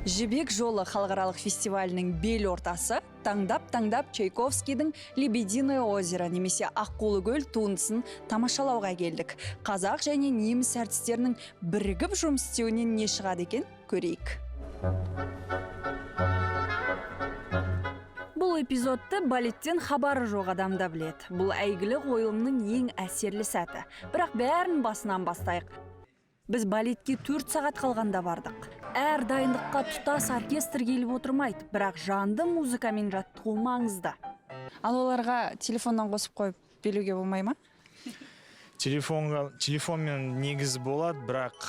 Жібек жолы халықаралық фестивалінің бел ортасы таңдап-таңдап Чайковскийдің «Лебединое озеро» немесе «Аққулы көл» туындысын тамашалауға келдік. Қазақ және неміс әртістерінің бірігіп жұмыс істеуінен не шығады екен, көрейік. Бұл эпизодты балеттен хабары жоқ адам да біледі. Бұл әйгілі қойылымның ең әсерлі сәті. Бірақ бәрін басынан бастайық. Біз балетке 4 сағат қалғанда бардық. Әр дайындыққа тұтас оркестр келіп отырмайды, бірақ жанды музыкамен жаттығу маңызды. Ал оларға телефоннан қосып қойып билеуге болмай ма? Телефонмен негізі болады, бірақ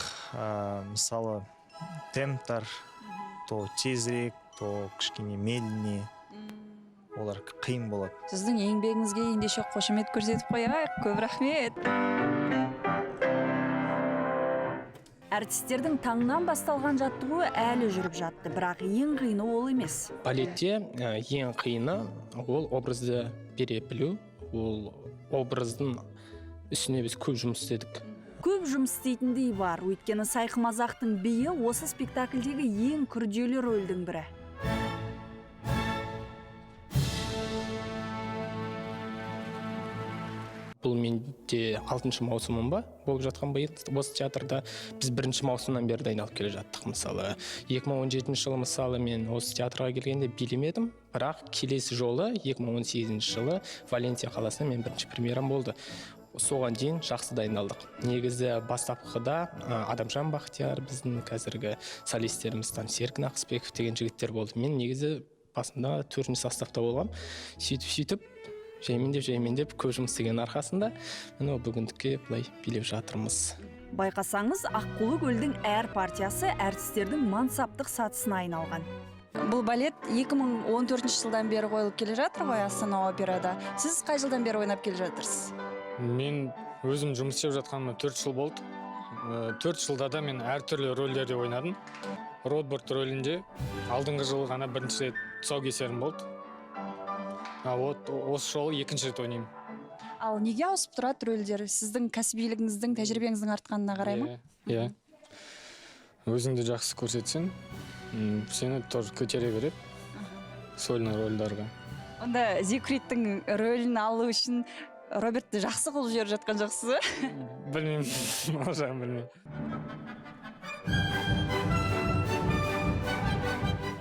мысалы темптар то тезірек, то кішкене медленнее, олар қиын болады. Сіздің еңбегіңізге ендеше қошемет көрсетіп қояйық. Көп рахмет. Әртістердің таңнан басталған жаттығуы әлі жүріп жатты, бірақ ең қиыны ол емес. Балетте ең қиыны ол образды бере білу, ол образдың үстіне біз көп жұмыс істедік. Көп жұмыс істейтіндей бар, өйткені Сайқымазақтың биі осы спектакльдегі ең күрделі рөлдің бірі. Бұл менде 6-шы маусымым ба болып жатқан биыл осы театрда. Біз 1-ші маусымнан бері дайындалып келе жаттық. Мысалы, 2017 жылы мысалы мен осы театрға келгенде билемедім, бірақ келесі жолы 2018 жылы Валенсия қаласында мен 1-ші премьерам болды. Соған дейін жақсы дайындалдық. Негізі бастапқыда Адамжан Бақтияр, біздің қазіргі солистеріміз, там Серік Нақысбеков деген жігіттер болды. Мен негізі басында 4-ші составта болғам. Сөйтіп-сөйтіп жаймендеп-жаймендеп көп жұмыс істеген арқасында міне бүгіндікке былай билеп жатырмыз. Байқасаңыз, Аққулы көлдің әр партиясы әртістердің мансаптық сатысына айналған. Бұл балет 2014 жылдан бері қойылып келе жатыр ғой Астана операда. Сіз қай жылдан бері ойнап келе жатырсыз? Мен өзім жұмыс істеп жатқаныма 4 жыл болды. 4 жылда да мен әртүрлі рөлдерде ойнадым. Ротбард рөлінде алдыңғы жылы ғана бірінші рет тұсаукесерім болды. А вот осы жолы екінші рет ойнаймын. Ал неге ауысып тұрады рөлдер? Сіздің кәсібилігіңіздің, тәжірибеңіздің артқанына қарай ма? Иә. Өзіңді жақсы көрсетсең, сені тоже көтере береді сольный рөлдерге. Онда Зигфридтің рөлін алу үшін Робертті жақсы қылып жіберіп жатқан жоқсыз ба? Білмеймін, ол жағын білмеймін.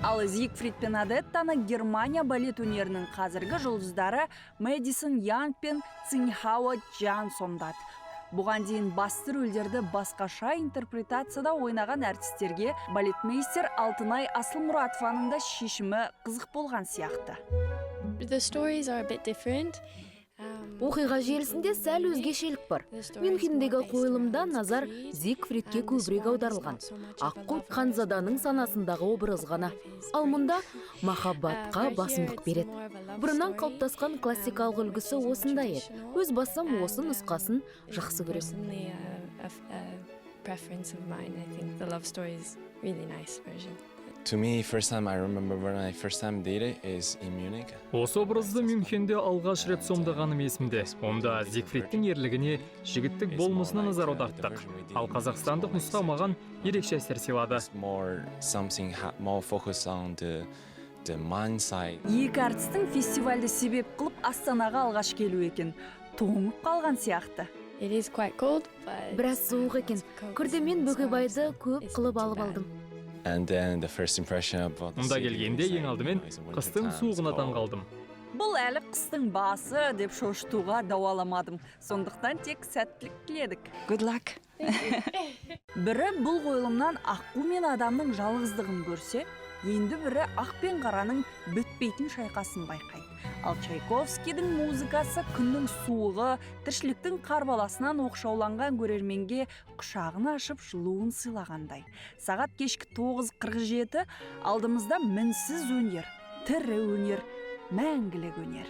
Ал Зигфрид пен Одеттаны Германия балет өнерінің қазіргі жұлдыздары Мэдисон Янг пен Цинхао Джан сомдады. Бұған дейін басты рөлдерді басқаша интерпретацияда ойнаған әртістерге балетмейстер Алтынай Асылмұратованың да шешімі қызық болған сияқты. The stories are a bit different. Оқиға желісінде сәл өзгешелік бар. Мюнхендегі қойылымда назар Зигфридке көбірек аударылған. Аққу ханзаданың санасындағы образ ғана. Ал мұнда махаббатқа басымдық береді. Бұрыннан қалыптасқан классикалық үлгісі осындай еді. Өз басым осы нұсқасын жақсы көремін. To me, first time I remember when I first time did it is in Munich. Осы образды Мюнхенде алғаш рет сомдағаным есімде. Онда Зигфридтің ерлігіне, жігіттік болмысына назар аударттық. Ал қазақстандық нұсқа маған ерекше әсер сыйлады. More something more focus on the mind side. Екі әртістің фестивальді себеп қылып Астанаға алғаш келуі екен. Тоңып қалған сияқты. It is quite cold, but Біраз суық екен. Күрдемен Бөгебайды көп қылып алып алдым. And then the first impression about the Мұнда city келгенде is ең like, алдымен you know, it's a winter қыстың time, it's суығына cold. таң қалдым. Бұл әлі қыстың басы деп шошытуға дауаламадым. Сондықтан тек сәттілік тіледік. Good luck. Бірі бұл қойылымнан аққу мен адамның жалғыздығын көрсе, енді бірі ақ пен қараның бітпейтін шайқасын байқайды. Ал Чайковскийдің музыкасы күннің суығы, тіршіліктің қарбаласынан оқшауланған көрерменге құшағын ашып жылуын сыйлағандай. Сағат кешкі 9:47, алдымызда мінсіз өнер, тірі өнер, мәңгілік өнер.